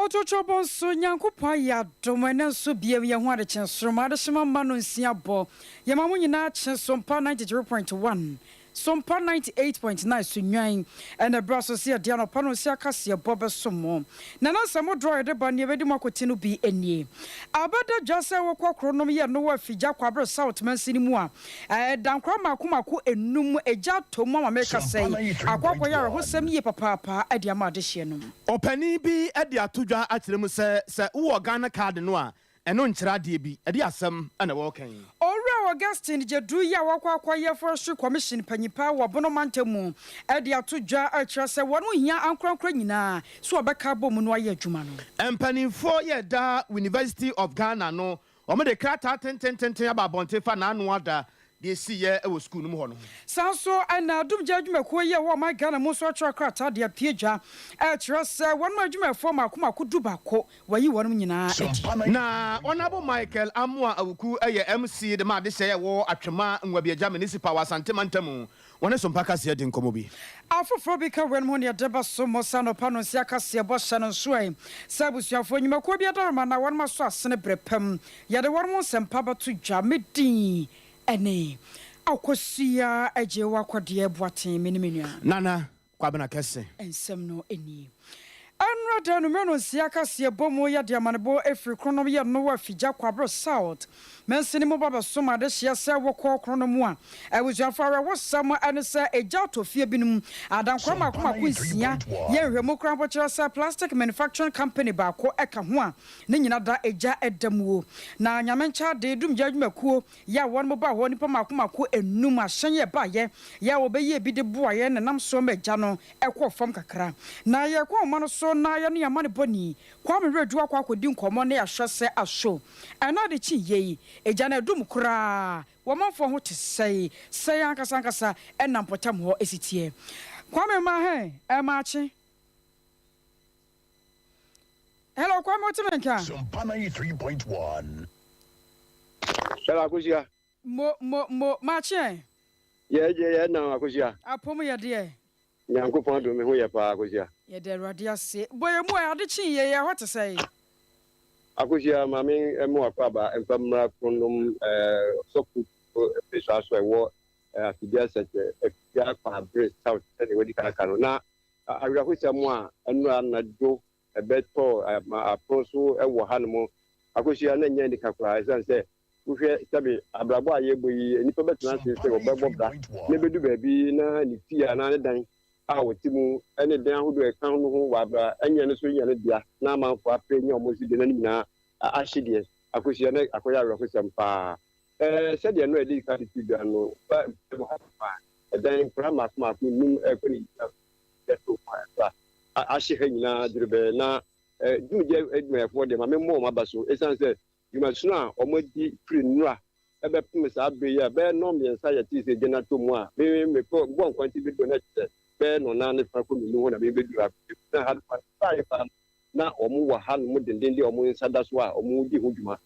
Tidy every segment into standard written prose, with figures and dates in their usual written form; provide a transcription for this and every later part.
Kɔtɔtwɔbɔ nso, Nyankopɔn ayɛ adom, ɛnnɛ nso biam yɛn ho adekye nsoromma adehyema mma no nsia bɔ. Yɛma mo nyinaa kye Sompa 93.1, Sompa 98.9 so nwan. Ɛna ɛberɛ aso sɛ yɛde anɔpa no nsia kaseɛbɔ bɛsom mo. Na na sɛ mo drɔ a yɛde ba nea ɛbɛdi mo akoten no bi nie. Abɛda dwa sɛ wokɔ koro nom yɛ no wɔ Afigya Kwabre South mansini mu a, Dankwa mmaako mmaako nnum, egya atɔ mu ama meka yi, akɔ akɔyɛ awerɛhosɛm yie papaapa de ama adehyeɛ no. Ɔpanin bi de ato dwa akyerɛ mu sɛ, sɛ wowɔ Ghana card no a, ɛno nkyerɛ adeɛ bi. Ɛdeɛ asɛm na wɔreka yi? Owura Augustine Gyedu yi a wakɔ akɔyɛ Forestry Commission panyin paa wɔ Bono mantam mu de ato dwa kyerɛ sɛ wɔn hia ankorankora nyinaa sɛ wɔbɛka abɔ mu na wɔayɛ adwuma no. Mpanimfoɔ yɛ da University of Ghana no Wɔde krataa tenteenten aba abɔnten fa n'ano ada deɛ ɛsiiɛ wɔ sukuu no mu hɔ no ho. Saa nso na Adumgya adwumakuo yi a ɛwɔ ɔman Ghana mu nso atwerɛ krataa de apue dwa rekyerɛ sɛ wɔnom adwumayɛfoɔ mmaako mmaako dubaako wɔayi wɔnom nyinaa adi. Na Honourable Michael Amoah Awuku yɛ MC de ma adehyɛeɛ a ɛwɔ Atwema Nwabiagya Municipal wɔ Asante Mantamu. Wɔne Sompa Kaseɛ di nkɔmmɔ bi. Afoforɔ bi ka weinom ho nea ɛde ba so mmɔ sɛ anɔpa nonsia kaseɛbɔ hyɛ no nso ɛ sɛ abusuafoɔ nnwumakuo bi adaworoma anaa wɔnom asɔ asene berɛ pa mu. Yɛde wɔnom ho nsɛmpa bɛto dwa. Me din ne Akosua Agyewaa Kɔdeɛ Boateng. Me ne me nua. Nana Kwabena Kɛse. Nsɛm no nie. Ɛnnora da anwummerɛ nonsia kaseɛbɔ mu yɛde amanebɔ firi Kronom yɛ Noa Figya Kwabere South mansini mu ba bɛsom adehyeɛ sɛ wokɔ Kronom mu a abusuafoɔ awerɛhosɛm ne sɛ egya atɔ fie binom adankora mmaako mmaako nsia yɛ nhwɛmu koraa mpo kyerɛ sɛ plastic manufacturing company baako ka ho a ne nyina da egya da muo na Nyame nkyɛ ade dumgya adwumakuo Yɛ a wɔn baa hɔ nnipa mmaako mmaako nnum, ahyɛn yɛ baeɛ, yɛ a wɔbɛyɛɛ bi de boaeɛ na ɛnam soɔ ma agya no kɔɔ fam kakra. Na yɛrekɔ nwoma no so na yɛne yɛn amanebɔni, Kwame Wiredu akɔ akɔdi nkɔmmɔ na yɛahwɛ sɛ aso ɛna ade kye yei, agya no adum koraa, wɔn manfoɔ ho te sɛn, sɛn ankasa ankasa na mpɔtam hɔ si teɛ. Kwame ma hɛn, ɛmaakye. Hello, Kwame, wote me nka? Sompa 93.1. Hello, Akosua. Mo, mo, mo, makye ɛ. Yɛ gye yɛ nam, Akosua. Apom yɛ deɛ. Nyankopɔn adom me ho yɛ paa, Akosua. Yɛda Awurade ase. Bɔ yɛn mu ɛ, ade kyee yie, ɛhɔ te sɛn? Akosua, ma me mma w'akwaaba mfa mmra Kronom ɔsɔfo mpɛsua so a ɛwɔ Afidie Asɛkyɛ, Afia Kwabre South sɛdeɛ wadi kan aka no. Na Awerɛhosɛm a nnora anadwo ɛbɛtɔɔ apono so wɔ hanom akosua na ɛnyɛ anika koraa esiane sɛ wohwɛ sɛbe abrabɔ a yɛrebɔ yi nnipa bɛtena ase sɛ wɔbɛbɔ bra na ebedu baabi na ne fie anaa ne dan a wɔte mu ne dan ahodoɔ a ɛka no ho wɔ abra ɛnyɛ no so nyɛ no dea na amanfoɔ apere nya wɔn nso deɛ na ne nyinaa ahye deɛ akosua na akɔyɛ awerɛhosɛm paa. Ɛɛ sɛdeɛ no a ɛdi kan de to dwa no ba mpɛm ha paa ɛdan nkwadaa mmaako mmaako nnum ɛrekɔ ne nyinaa yɛto ho a ɛfa ahye ha nyinaa dwerɛbɛɛ na dwumadie adwumayɛfoɔ deɛ ma memmɔ wɔn aba so ɛsiane sɛ dwumasono a wɔadi firi nnora ɛbɛpem saa berɛ yi a bɛyɛ nnɔn mmiɛnsa yɛtee sɛ gya no atɔ mu a me mekɔ bɔ nkwanti bɛduru na kyerɛ sɛ bɛyɛ nnɔnan ne fa kɔ mmienu hɔ na mebɛduru ha na ha no baeɛ paa na wɔn wɔ ha nom dendenden wɔn nsa da so a wɔn di ho dwuma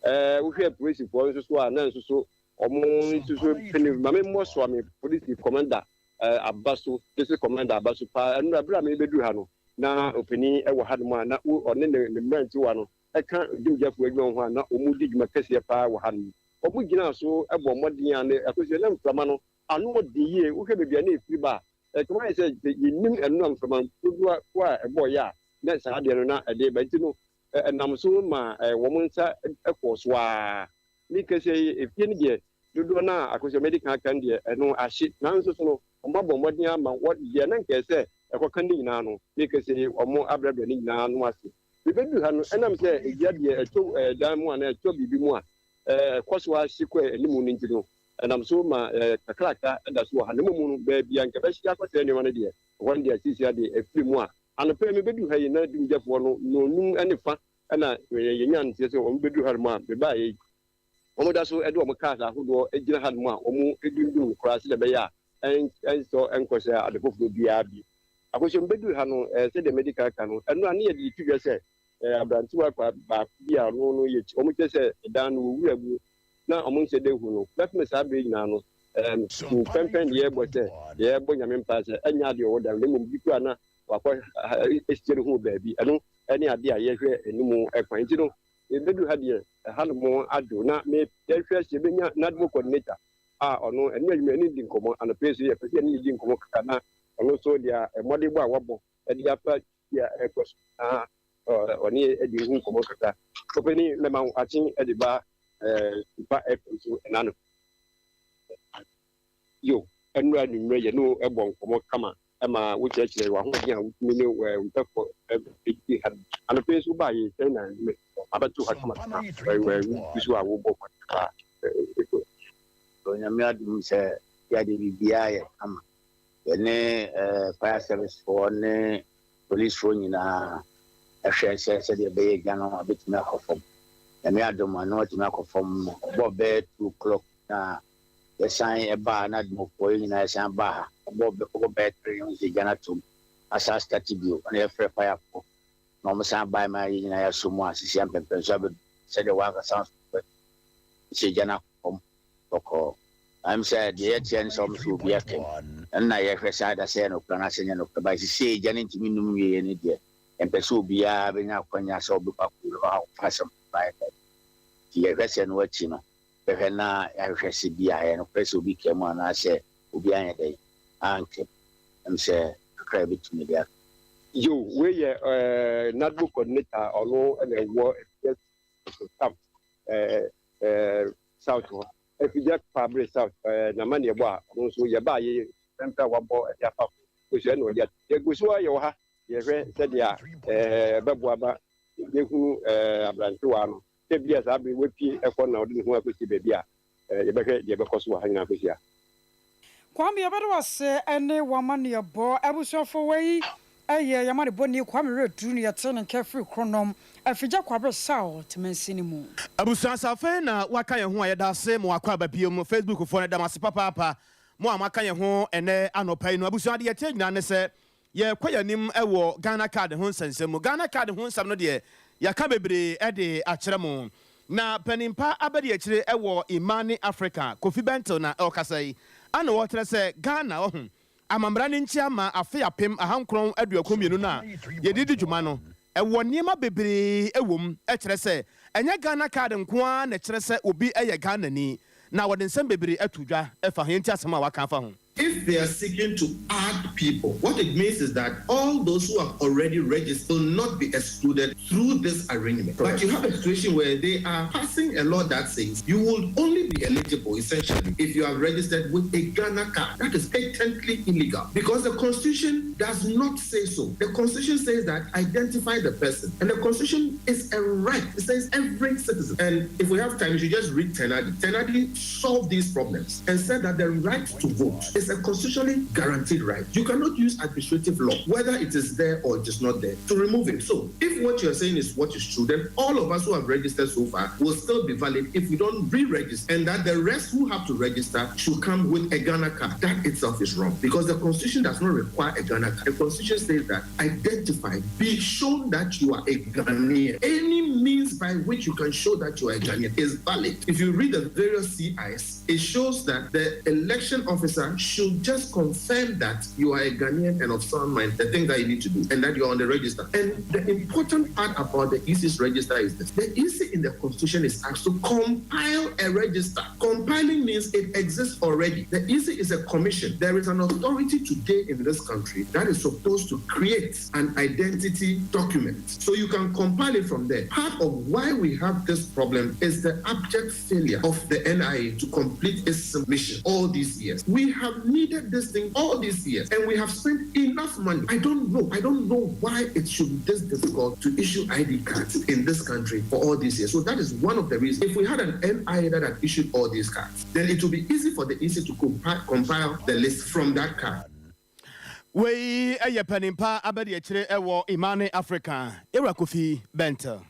ɛɛ wohwɛ polisifoɔ nso so a na nso so wɔn nso so pene ma memmɔ so a me polisi commander aba so, district commander aba so paa. Ɛno bere a mebɛduru ha no, na ɔpanin wɔ hanom a na ɔne ne ne mmerantewa no ka dwumgyafo adwuma ho a na wɔdi dwuma kɛseɛ paa wɔ hanom. Wɔgyinaa so bɔɔ mmɔden a na akɔsi na mframa no ano ɔden yie. Wohwɛ baabi a na ɛfiri ba a, ɛkame ayɛ sɛ yɛnnim ɛno a mframa dodoɔ a ɛbɔeɛ a na saa adeɛ no na ɛde ba nti no, ɛnam so ma wɔn nsa kɔɔ so ara. Me kɛseɛ yi, efie no deɛ, dodoɔ no a akosua madi kan aka no deɛ, ɛno ahye. Nanso so no, wɔabɔ mmɔden ama wɔ, deɛ na anka ɛsɛ sɛ ɛkɔka no nyinaa no, me kɛseɛ yi, wɔabrɛbrɛ ne nyinaa ano ase. Mebɛduru ha no, ɛnam sɛ egya deɛ ɛtɔ dan mu anaa ɛtɔ biribi mu a, ɛkɔ so ara hye kɔ anim no nti no, ɛnam so ma kakraka da so wɔ ha. Na mmom no, baabi a anka ɛbɛhye akɔsɛe nneɛma no deɛ, ɛhɔ no deɛ seesei ara deɛ, afiri mu a anɔpa yi mebɛduru ha yi, na dumgyafoɔ no nnɔnnum ne fa na yɛnyaa nteɛ sɛ wɔbɛduru hanom a, mebaeɛ yi, wɔda so de wɔn cars ahodoɔ gyina hanom a wɔdundum no koraa sɛdeɛ ɛbɛyɛ a ɛnsɔ nkɔhyɛ ade foforɔ biara bio. Akɔhyɛ mebɛduru ha no, sɛdeɛ madi kan aka no, ɛno a ne yɛde to dwa sɛ aberantewa baako bi a ɔno no yɛ wɔn kyerɛ sɛ ɛdan no wɔwura mu na wɔn nhyɛ da hu no. Bɛpem saa berɛ nyinaa no, pɛmpɛn deɛ yɛbɔ sɛ yɛbɔ Nyame mpaeɛ sɛ ɛnyɛ adeɛ ɔwɔ dan na mmom bi koraa na wakɔ ahyia ne ho wɔ baabi. Ɛno ne adeɛ a yɛhwɛ anim kwan. Nti no, yɛbɛduru ha deɛ, ɛhanom adwo na me yɛhwɛ sɛ yɛbɛnya NADMO coordinator a ɔno ɛne adwuma yɛne di nkɔmmɔ anɔpa yi so yɛpɛ sɛ yɛne ne di nkɔmmɔ kakra na ɔno nso deɛ mmɔdenbɔ a wabɔ de afa bi a ɛrekɔ so na ɔne adi ho nkɔmmɔ kakra. Ɔpanin mɛma wo akye de ba Mpa FM so ɛna anɔpa yi. Yo, ɛnora anwummerɛ yɛne wo bɔ nkɔmmɔ kama ma wokyerɛkyerɛ w'ahoɔden a wotumi ne wo mfɛfoɔ di ha no. Anɔpa yi nso wobaa yei sɛn na anwummerɛ abɛto ha kama kama wogu so a wobɔ mmɔden paa. Onyame adom sɛ yɛade biribiara yɛ kama. Yɛne fire service foɔ ne police foɔ nyinaa hwɛ sɛ sɛdeɛ ɛbɛyɛ gya no abɛtumi akɔ fam. Nyame adom ano atumi akɔ fam. Ɛbɔɔ bɛyɛ 2 o'clock na yɛsan ɛbaa na adwumafoɔ yɛ nyinaa yɛsan baa ha. Ɛbɔɔ bɛkɔbɔ bɛyɛ 3 yɛhu sɛ gya no atom asan start bio ɛna yɛfrɛ fire foɔ na wɔn san bae ma yɛn nyinaa yɛasɔ mu a sisi ampɛmpɛn so abɛdu sɛdeɛ wɔankasa nso sɛ gya no akɔ fam bɔkɔɔ. Ɛm sɛ deɛ yɛteɛ ne sɛ wɔn sɛ obi aka mu. Ɛno na yɛhwɛ sɛ ada sɛ ɛyɛ nokorɛ anaasɛ ɛnyɛ nokorɛ. But seesei gya no ntumi nnum nwieɛ no deɛ, yɛmpɛ sɛ obiara bɛnya akwanya sɛ ɔbɛkɔ akɔwura hɔ akɔfa asɛm foforɔ ayɛ dɛn. Nti yɛhwɛ sɛ ɛno akyi no, bɛhwɛ na yɛahwehwɛ sɛ bi a ɛyɛ nokorɛ sɛ obi kaa mu anaasɛ obi anyɛ dɛn anka mu. Ɛm sɛ kakra a yɛbɛtumi de aka. Yo, wei yɛ eh, NADMO coordinator a ɔno na ɛwɔ South, eh, eh, South hɔ. Afigya Kwabre South n'amanneɛbɔ a ɔno nso yɛbaa yɛ pɛmpɛ a wabɔ de afa ho kosua na ɔde ato. Yɛgu so ara yɛwɔ ha yɛhwɛ sɛdeɛ ɛbɛboa ma yɛhunu aberantewaa no sɛ bi a saa bere wapue kɔ na ɔde ne ho akɔsi baabi a yɛbɛhwɛ deɛ ɛbɛkɔ so wɔ ha nyinaa kɔsi a. Kwame yɛbɛda wo ase ne w'amanneɛbɔ. Abusuafo wei yɛ y'amanebɔni Kwame Werɛduru na yɛtee ne nka firi Kronom, Afigya Kwabre South mansini mu. Abusua sɛ afei na woaka yɛn ho a yɛda ase ma wakɔ aba biom. Facebook foɔ no yɛda mo ase papaapa mo a moaka yɛn ho ɛnɛ anɔpa yi no. Abusua deɛ ɛteɛ nyinaa ne sɛ yɛrekɔ yɛn anim wɔ Ghana card ho nsɛnsɛm mu. Ghana card ho nsɛm no deɛ yɛaka bebree de akyerɛ mo. Na panin pa abadiakyire wɔ Imani Africa, Kofi Bentil na ɔrekasa yi, ana ɔrekyerɛ sɛ Ghana wahu amammara no nkyia ma afe 1992 no a yɛde di dwuma no, ɛwɔ nneɛma bebree wɔ mu, ɛkyerɛ sɛ ɛnyɛ Ghana card nko ara na ɛkyerɛ sɛ obi yɛ Ghanani, na wɔde nsɛm bebree ato dwa fa ho. Yɛntie asɛm a waka afa ho. If they are seeking to add people, what it means is that all those who have already registered will not be excluded through this arrangement. But you have a situation where they are passing a law that says you will only be eligible, essentially, if you have registered with a Ghana card. That is patently illegal because the Constitution does not say so. The Constitution says that identify the person, and the Constitution is a right. It says every citizen. And if we have time, you should just read Tenadi. Tenadi solved these problems and said that the right to vote is a constitutionally guaranteed right. You cannot use administrative law, whether it is there or it is not there, to remove it. So if what you're saying is what is true, then all of us who have registered so far will still be valid if we don't re-register, and that the rest who have to register should come with a Ghana card. That itself is wrong because the Constitution does not require a Ghana card. The Constitution says that identify, be shown that you are a Ghanaian. Any means by which you can show that you are a Ghanaian is valid. If you read the various CIs, it shows that the election officer should just confirm that you are a Ghanaian and of sound mind, the thing that you need to do, and that you are on the register. And the important part about the EC's register is this. The EC in the Constitution is asked to compile a register. Compiling means it exists already. The EC is a commission. There is an authority today in this country that is supposed to create an identity document. So you can compile it from there. Part of why we have this problem is the abject failure of the NIA to complete its submission all these years. We have needed this thing all these years, and we have spent enough money. I don't know. I don't know why it should be this difficult to issue ID cards in this country for all these years. So that is one of the reasons. If we had an NIA that had issued all these cards, then it would be easy for the EC to compile the list from that card. Wei yɛ panin pa abadiakyire wɔ Imani Africa, Yɛwura Kofi Bentil.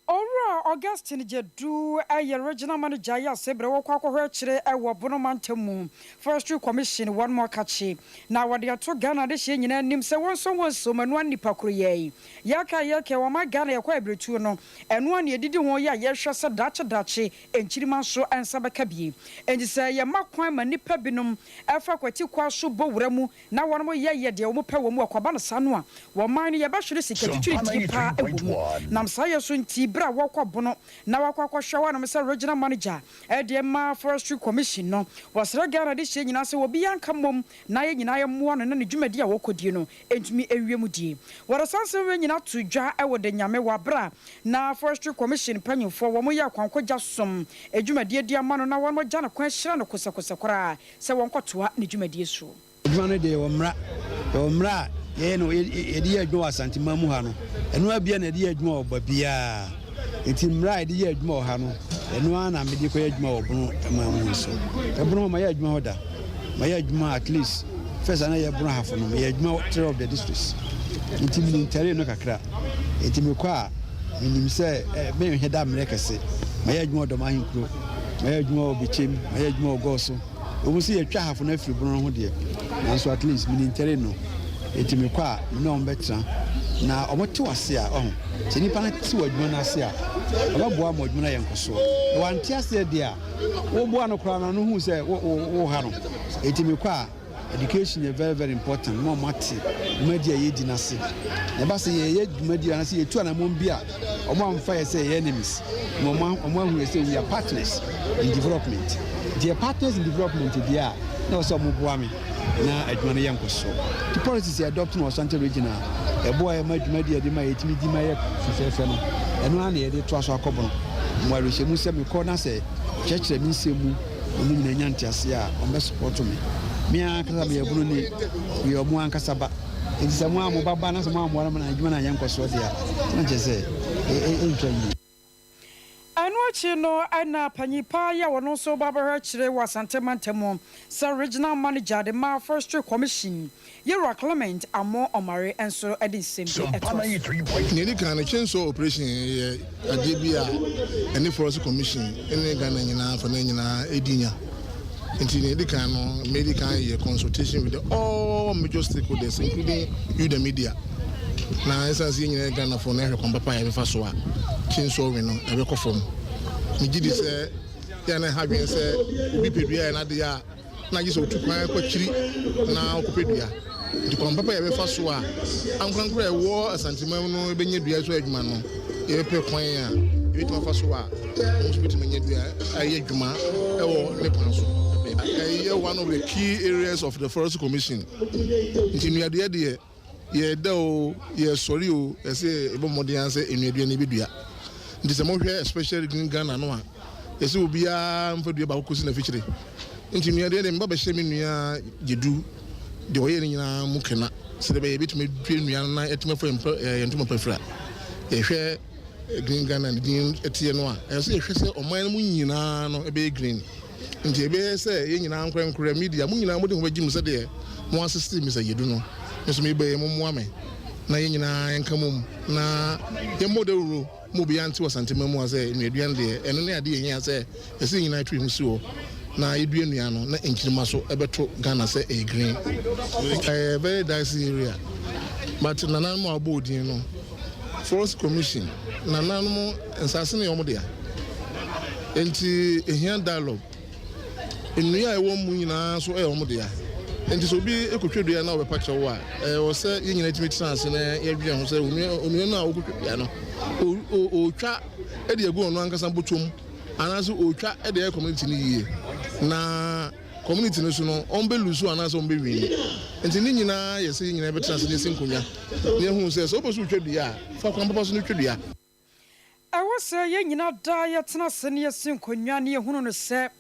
Owura. Owura Augustine Gyedu yɛ Regional Manager yi ase berɛ wɔkɔ akɔhwɛ akyire wɔ Bono Mantam mu Forestry Commission wɔn mo akakye na wɔde ato Ghana adehyeɛ nyinaa anim sɛ wɔnsɔ wɔn nsom ɛno ara nnipa koro yɛi yɛka yɛkɛ wɔma Ghana yɛkɔ abiretuo no ɛno ara na yɛdidi ho yɛ a yɛhwɛ sɛ daakye daakye nkyirimma nso nsa bɛka bi enti sɛ yɛma kwan ma nnipa binom fa kwati kwa so bɔ wura mu na wɔnom yɛ yɛ deɛ wɔn pɛ wɔ mu, ɛkɔba no saa no a, wɔ man no yɛbɛhwere sika twitwiridie paa wɔ mu. Nam saa yɛ so nti, berɛ a wɔkɔ Bono na wakɔ akɔhwɛ hɔnom sɛ Regional Manager de ma Forestry Commission no, wɔsrɛ Ghana adehyeɛ nyinaa sɛ obiara nka mmom na yɛn nyinaa yɛmmoa no na ne dwumadie a wɔkɔdie no ntumi nwie mu die. Wɔde saa nsɛm wei nyinaa to dwa wɔ Da Nyame wɔ aberɛ a na Forestry Commission mpanyinfoɔ wɔn yɛ akwankɔgya som dwumadie de ama no na wɔn agya no kwan ahyira no kosɛkosɛ koraa sɛ wɔnkɔtoa ne dwumadie so. Adwuma no deɛ yɛwɔ mmara, yɛwɔ mmara a yɛyɛ no yɛde yɛ adwuma wɔ Asanteman mu ha no, ɛno ara bia na yɛde yɛ adwuma wɔ baabiara. Nti mmara a yɛde yɛ adwuma wɔ ha no, ɛno ara na mede kɔyɛ adwuma wɔ Bono man mu nso. Ɛbono hɔ mayɛ adwuma hɔ da, mayɛ adwuma at least first a na yɛ Bono Ahafo no, meyɛ adwuma three of the districts. Nti menim terrain no kakra. Nti mekɔ a, menim sɛ menhwɛ da mmerɛ kɛse. Mayɛ adwuma wɔ Dɔm Ahenkuro, mayɛ adwuma wɔ Bekyem, mayɛ adwuma wɔ Gɔɔso. Ɛwom sɛ yɛatwa ahafo no afiri bono no ho deɛ, nanso at least menim terrain no, enti mekɔ a me ne wɔn bɛtena na wɔte wo ase a, wahu. Sɛ nipa no te w'adwuma no ase a, ɔbɛboa ma w'adwuma no ayɛ nkɔsoɔ. Na wante aseɛ deɛ a, woboa no koraa no, ɔno hu sɛ woha no. Enti mekɔ a, education yɛ very very important ma wɔate dwumadi a yɛredi no ase. Na ɛba sɛ yɛyɛ dwumadi anaasɛ yɛtu anammɔn bi a, Wɔamfa yɛ sɛ yɛyɛ enemies, na wɔahu yɛ sɛ we are partners in development. Nti yɛ partners in development deɛ a, na ɛwɔ sɛ wɔboa me na adwuma no yɛ nkɔsoɔ. Nti policies yɛ adopt no wɔ Ashanti region a, ɛboa yɛ ma dwumadi a yɛde ma yɛtumi di ma ɛyɛ fɛfɛɛfɛ no, ɛno ara na yɛde toa so akɔ Bono. Mewɔ awerɛhyɛmu sɛ mekɔ na sɛ kyerɛkyerɛ me nsɛm mu na wɔn nyinaa nya nteaseɛ a, wɔbɛ support me. Me ara ankasa meyɛ Bononi, meyɛ wɔn ankasa ba. Enti sɛ mo ara mo ba ba na sɛ moammoa no ma n'adwuma no anyɛ nkɔsoɔ deɛ a, na kyerɛ sɛ ɛntwa yie. Ɛno akyi no na panyin paa yi a ɔno nso ba bɛhwɛ akyire wɔ Asante mantam mu sɛ Regional Manager de ma Forestry Commission, Yewura Clement Amoh Omare nso de nsɛm bi toa so. Nea edi kan no, chainsaw operation yɛ adeɛ bi a ɛne Forestry Commission ne Ghana nyinaa afanan nyinaa di nya. Nti nea edi kan no, medi kan yɛ consultation with the all major stakeholders including you the media. Na ɛsiane sɛ yɛn nyinaa yɛ Ghanafoɔ no, yɛahwɛ kwan papa a yɛbɛfa so a chainsaw we no ɛbɛkɔ fam. Megye di sɛ yɛ a na ɛha adwene sɛ obi pɛ dua yɛ n'adeɛ a, na gye sɛ otu kwan kɔ akyiri na ɔkɔpɛ dua. Nti kwan papa a yɛbɛfa so a ankorankoro a ɛwɔ Asanteman mu no bɛnya dua so adwuma no, yɛbɛpɛ kwan a yɛbɛtumi afa so a wɔn nso bɛtumi anya dua ayɛ adwuma wɔ ne kwan so. Ɛyɛ one of the key areas of the Forestry Commission. Nti nnuadua deɛ, Yɛreda oo, yɛresɔre oo, ɛsɛ yɛbɔ mmɔden ara sɛ nnuadua no yɛbɛdua. Nti sɛ mohwɛ especially Green Ghana no a, yɛsɛ obiara mfa dua baako kɔsi n'afikyire. Nti nnuadua deɛ meba bɛhyɛ me nua Gyedu deɛ ɔyɛ no nyinaa mu kena sɛdeɛ ɛbɛyɛ yɛbɛtumi adua nnua no na yɛatumi afa yɛn ntoma pa afira. Yɛhwɛ Green Ghana ne din teɛ no a, ɛsɛ sɛ yɛhwɛ sɛ ɔman no mu nyinaa no ɛbɛyɛ green. Nti ɛbɛyɛ sɛ yɛn nyinaa ankorankorɛ, media, mo nyinaa mode ho bɛgye mu sɛdeɛ mo assist Mister Yedu no. Me nso meba yi, mommoa me na yɛn nyinaa yɛnka mmom na yɛmmɔ dawuro ma obiara nte wɔ Asanteman mu ha sɛ nnuaduan deɛ, ɛno ne adeɛ a ɛhia sɛ ɛsɛ yɛn nyinaa yɛto yɛn ho si hɔ na yɛdua nnua no na nkyirimma so ɛbɛto Ghana sɛ ɛyɛ green. Ɛyɛ very dicey area but nananom a wɔbɔɔ din no, Forest Commission, nananom nsase no yɛ wɔn dea. Enti ehia dialogue. Nnua a ɛwɔ mu nyinaa nso yɛ wɔn dea. Enti sɛ obi kotwa dua na ɔbɛpa kyɛw a, ɛwɔ sɛ yɛn nyinaa tumi tena ase na yɛdwene ho sɛ onua no a ɔkotwa dua no, ɔretwa de agu ɔno ankasa bɔtɔ mu anaasɛ ɔretwa de ayɛ community no yie. Na community no so no, wɔbɛ lose anaasɛ wɔbɛ win. Enti ne nyinaa yɛ sɛ yɛn nyinaa bɛtena ase na yɛasi nkonnwa na yɛahu sɛ sɛ wopɛ sɛ wotwa dua a, fa kwan papa so na twa dua. Ɛwɔ sɛ yɛn nyinaa daa yɛtena ase na yɛsi nkonnwa na yɛhunu no sɛ,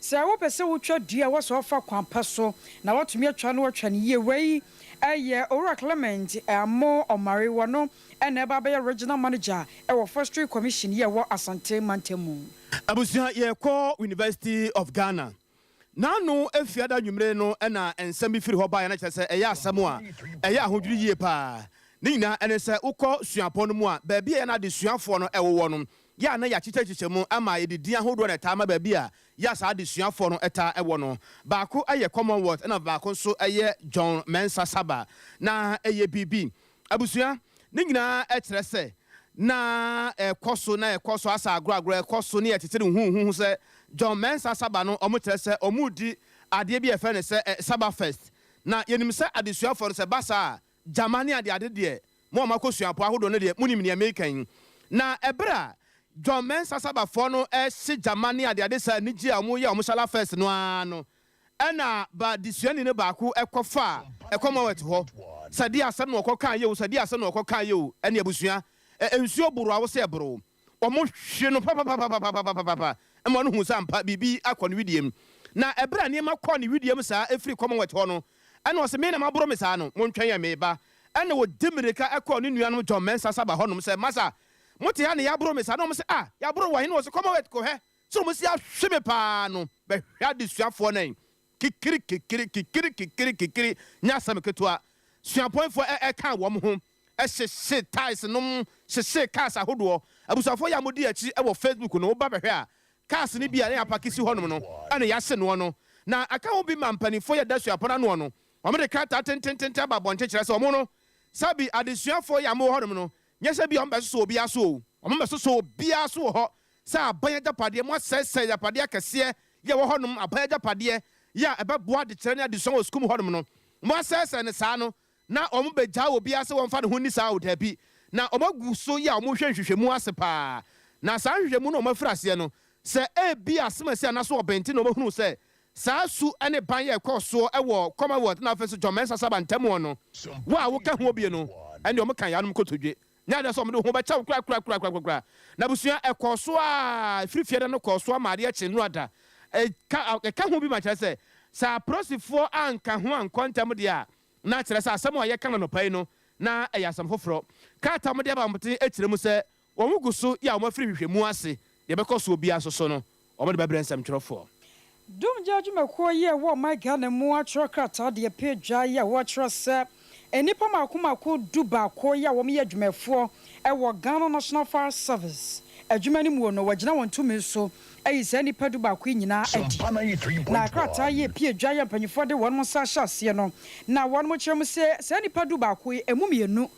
sɛ wopɛ sɛ wotwa dua a, ɛwɔ sɛ wofa kwan pa so na woatumi atwa na woatwa no yie. Wei yɛ Owura Clement Amoh Omare, wɔno na ɛreba abɛyɛ Regional Manager wɔ Forestry Commission yi a ɛwɔ Asante mantam mu. Abusua yɛkɔ University of Ghana N'ano Fiada anwummere no na nsɛm bi firi hɔ baeɛ, na kyerɛ sɛ ɛyɛ asɛm a ɛyɛ ahodwiri yie pa ara. Ne nyinaa ne sɛ wokɔ suapɔn no mu a, baabi a yɛn adesuafoɔ no wowɔ no, Yɛ a na yɛakyekyɛkyekyɛ mu ama yɛde din ahodoɔ na ɛtaa ma baabi a yɛ a saa adesuafoɔ no taa wɔ no. Baako yɛ Commonwealth ɛna baako nso yɛ John Mensah Sarbah. Na ɛyɛ biribi. Abusua, ne nyinaa kyerɛ sɛ na ɛkɔ so na ɛkɔ so asa agorɔ agorɔ ɛkɔ so ne yɛtete no huhuhu sɛ John Mensah Sarbah no wɔkyerɛ sɛ wɔredi adeɛ bi a yɛfrɛ no sɛ Sarbah Fest. Na yɛnim sɛ adesuafoɔ no sɛ ɛba saa a gyama ne adeade deɛ Mo a moakɔ suapɔn ahodoɔ no deɛ, monim deɛ mereka yi. Na ɛberɛ a John Mensah Sabafoɔ no rehye gyama ne adeade saa anigyeɛ a wɔyɛ a wɔhyɛ la first no ara no, ɛna ba desuani no baako kɔfaa Commonwealth hɔ. Sɛ deɛ asɛm na wɔkɔkaeɛ o, sɛ deɛ asɛm na wɔkɔkaeɛ o, ɛne abusua, nsuo boro a wo sɛ ɛboro. Wɔhwe no papapapapapapapa ma ɔno hu sɛ ampa biribi akɔ ne wedeɛ mu. Na ɛberɛ a nneɛma kɔɔ ne wedeɛ mu saa ɛfiri Commonwealth hɔ no, ɛna ɔse, Me na maboro me saa no, montwɛn ɛ, mereba. Ɛna ɔdi mmirika kɔɔ ne nuanom John Mensah Saba hɔnom sɛ, Masa, mote ha na yɛaboro me saa? Na wɔse, Ah, yɛaboro wo wɔ he? Na ɔse, Commonwealth, kɔhwɛ sɛ wɔsi ahwe me paa no, bɛhwɛ adesuafoɔ no ɛ. Kikiri kikiri kikiri kikiri kikiri nyɛ asɛm ketewa. Suapɔnfoɔ ɛ ɛkaa wɔn ho hyehyee tiles nom, hyehyee cars ahodoɔ. Abusuafoɔ yi a modi akyi wɔ Facebook no, woba bɛhwɛ a, cars no bi a na yɛapake si hɔnom no na yɛahye noɔ no. Na aka ho bi ma mpanimfoɔ yi a ɛda suapɔn anoɔ no, wɔde krataa tentententen aba abɔnten kyerɛ sɛ wɔn no, sɛbi adesuafoɔ yi a mowɔ hɔnom no, nyɛ sɛ bi a wɔbɛsosɔ obiara so o, wɔmmɛsosɔ obiara so wɔ hɔ sɛ aban agyapadeɛ, moasɛesɛe agyapadeɛ akɛseɛ yi a ɛwɔ hɔnom, aban agyapadeɛ yi a ɛbɛboa adekyerɛ ne adesua wɔ sukuu mu hɔnom no, moasɛesɛe no saa no, na wɔbɛgyaa obiara sɛ wɔmfa ne ho nni saa o, dabi, na wɔagu so yi a wɔhwɛ nhwehwɛmu ase paa, na saa nhwehwɛmu no a wɔafiri aseɛ no, sɛ ebia asɛm asi anaso ɔbɛnten na wɔahunu sɛ saa su ne ban yi a ɛkɔɔ soɔ wɔ Commonwealth na afei nso John Mensah Sarbah ntam no, wo a woka ho bie no, ɛnneɛ wɔka yeinom kotodwe. Nyɛ adeɛ sɛ wɔde wo ho bɛkyɛ wo korakorakorakorakora. N'abusua, ɛkɔɔ so ara, ɛfiri fiada no kɔɔ so ara ma adeɛ kyee nnora da. Ɛka, ɛka ho bi ma kyerɛ sɛ, sɛ apolisifoɔ anka ho ankɔ ntɛm deɛ a, na kyerɛ sɛ asɛm a yɛka no anɔpa yi no, na ɛyɛ asɛm foforɔ. Krataa a wɔde aba abɔnten kyerɛ mu sɛ, wɔn gu so yɛ a wɔafiri nhwehwɛmu ase, deɛ ɛbɛkɔ soɔ biara nso so no, wɔde bɛbrɛ nsɛmtwerɛfoɔ. Dumgya adwumakuo yi a ɛwɔ ɔman Ghana mu atwerɛ krataa de apue dwa yi a wɔkyerɛ sɛ nnipa mmaako mmaako dubaako yi a wɔyɛ adwumayɛfoɔ wɔ Ghana National Fire Service adwuma no muo no wɔagyina wɔn tumi so ayi saa nnipa dubaako yi nyinaa adi. Na krataa yi apue dwa yi a mpanyinfoɔ de wɔn nsa ahyɛ aseɛ no na wɔn kyerɛ mu sɛ saa nnipa dubaako yi ɛmu mmienu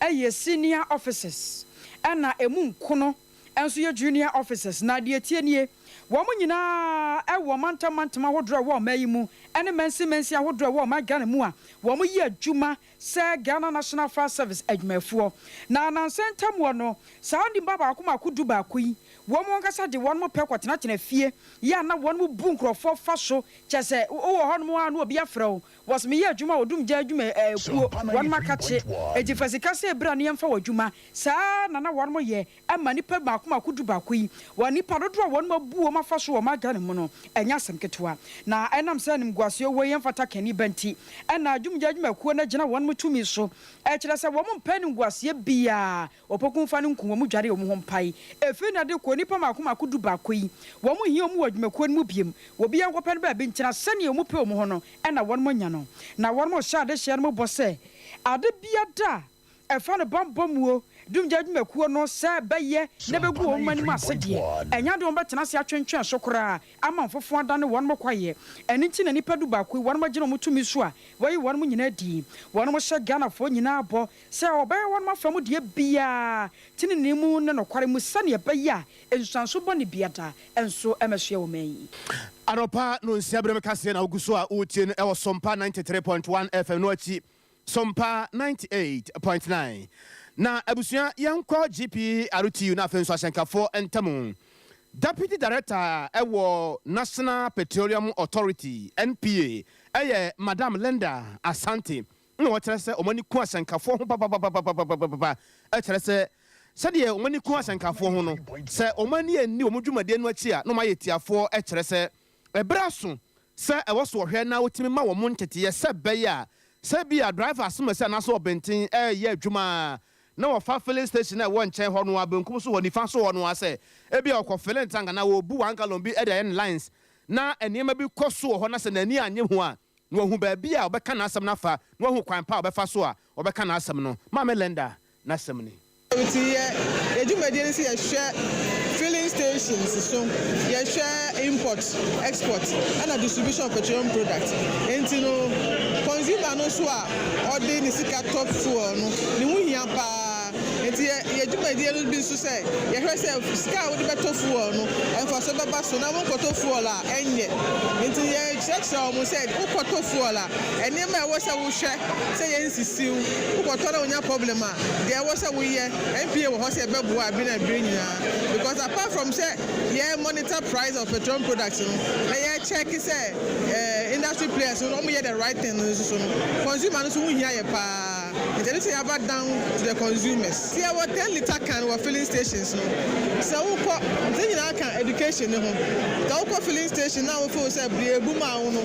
yɛ senior officers ɛna ɛmu nkono nso yɛ junior officers, na deɛ ɛteɛ nie, wɔn nyinaa wɔ mantam mantam ahodoɔ a ɛwɔ ɔman yi mu ne mansin mansin ahodoɔ a ɛwɔ ɔman Ghana mu a wɔyɛ adwuma sɛ Ghana National Fire Service adwumayɛfoɔ. Na nansa ntamuo no, saa nnipa baako mmaako dubaako yi, wɔn ankasa de wɔn pɛ kɔtenatena fie yɛ a na wɔn bu nkurɔfoɔ fa so, kyerɛ sɛ wowɔ hɔnom a na obi afrɛ wo, wɔs meyɛ adwuma wɔ Dumgya adwuma kuo, wɔn akakye, enti fa sika sɛ bra na yɛmfa wɔ adwuma. Saa ara na na wɔyɛ ma nnipa mmaako mmaako dubaako yi. Wɔ nnipa dodoɔ a wɔn abu wɔn afa so wɔ ɔman Ghana mu no, ɛnyɛ asɛm ketewa. Na ɛnam sɛ animguaseɛ wɔ yi mfata kanni ba nti, ɛna adwumgya adwumakuo no agyina wɔn tumi so kyerɛ sɛ wɔn mpɛ animguaseɛ biara, wɔpɔku mfa no nku wɔn dware wɔn ho mpae. Ɛfiri nnɛ de kɔ, nnipa mmaako mmaako dubaako yi, wɔn nhia wɔn wɔ adwumakuo no mu biom. Obiara nkɔpɛ no baabi ntena sɛdeɛ wɔn pɛ wɔn ho no na wɔn anya no. Na wɔn hyɛ adehyeɛ no bɔ sɛ ade biara a Ɛfa no bammɔ muo, dumgya adwumakuo no sɛ bɛyɛ na bɛgu wɔn anim ase deɛ, ɛnyɛ adeɛ wɔbɛtena ase atwentwɛn so koraa ama mfofo adane wɔn kwaeɛ. Ɛno nti na nnipa dubaako yi wɔn agyina wɔn tumi so a wɔayi wɔn nyinaa adi. Wɔn hyɛ Ghanafoɔ nyinaa bɔ sɛ wɔbɛyɛ wɔn afa mu deɛ biara tenenee mu ne nokware mu sɛdeɛ ɛbɛyɛ a nsusuanso bɔne biada nso mmɛsoɛ wɔn man yi. Anɔpa nonsia berɛ mu kaseɛ na wogu so a woretie no wɔ Sompa 93.1 FM no akyi Sompa 98.9 Na abusua yɛnkɔ GPRTU na afei nso ahyɛnkafoɔ ntamu. Deputy Director wɔ National Petroleum Authority, NPA, yɛ Madam Linda Asante na ɔkyerɛ sɛ wɔn ani ku ahyɛnkafoɔ ho papapapapapapa kyerɛ sɛ sɛdeɛ wɔn ani ku ahyɛnkafoɔ ho no sɛ wɔn ani anni wɔn dwumadie no akyi a na wɔayɛ tiafoɔ kyerɛ sɛ Bere aso sɛ ɛwɔ so wɔhwɛ na wotumi ma wɔn nteteeɛ sɛ ɛbɛyɛ a sɛ ebia driver asomasi anaasɛ ɔbenten reyɛ adwuma a na wɔfa filling station a ɛwɔ nkyɛn hɔ no ara, benkum so hɔ, nifa so hɔ no ara sɛ ebia ɔkɔ filling tank anaa ɔrebu one gallon bi de ayɛ ne lines na nneɛma bi kɔ so wɔ hɔ na sɛ n'ani annye ho a na wahu baabi a ɔbɛka n'asɛm no afa na wahu kwan pa a ɔbɛfa so a ɔbɛka n'asɛm no. Maame Linda n'asɛm ni. Nti yɛ yɛ dwumadie ne sɛ yɛhwɛ Stations so, yɛhwɛ import, export ɛna distribution of petroleum products. Nti no, consumer no nso a ɔde ne sika tɔ fuel no, ne ho hia paa. Nti yɛ dwumadie no bi nso sɛ yɛhwɛ sɛ sika a wode bɛtɔ fuel no, ɛmfaso bɛba so na wonkɔtɔ fuel a ɛnyɛ. Nti yɛkyerɛkyerɛ wɔn sɛ wokɔtɔ fuel a, nneɛma a ɛwɔ sɛ wohwɛ sɛ yɛnsisiw, wokɔtɔ na wonya problem a, deɛ ɛwɔ sɛ woyɛ. NPA wɔ hɔ sɛ ɛbɛboa abi na ebiri nyinaa, because apart from sɛ yɛ monitor price of petroleum products no na yɛ check sɛ industry players no wɔn yɛ the right thing no nso so no, consumer no nso ho hia yɛ paa. Nti ɛno sɛ yɛaba down to the consumers. Sɛ yɛwɔ 10 litre can wɔ filling stations no, sɛ wokɔ nti nyinaa ka education ne ho. Sɛ wokɔ filling station na wofeel sɛ deɛ ebu ma wo no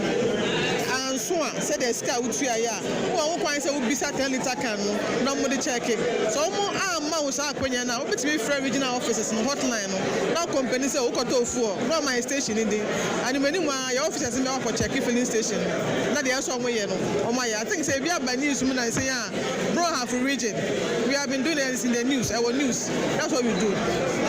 anso a, sɛdeɛ sika a wotua yɛ a, wowɔ ho kwan sɛ wobisa 10 litre can no na wɔde check. Sɛ wɔn amma wo saa akonnwa no a, wobɛtumi frɛ regional offices no hotline no na company sɛ wokɔtɔ fuel na ɔma yɛ station no din animanim a, yɛ officers no bɛwɔ akɔ check filling station no na deɛ ɛsɛ ɔmo yɛ no, ɔmo ayɛ. I think sɛ ebi aba news mu na nsɛn a Brong Ahafo Region, we have been doing it in the news, ɛwɔ news. That's what we do.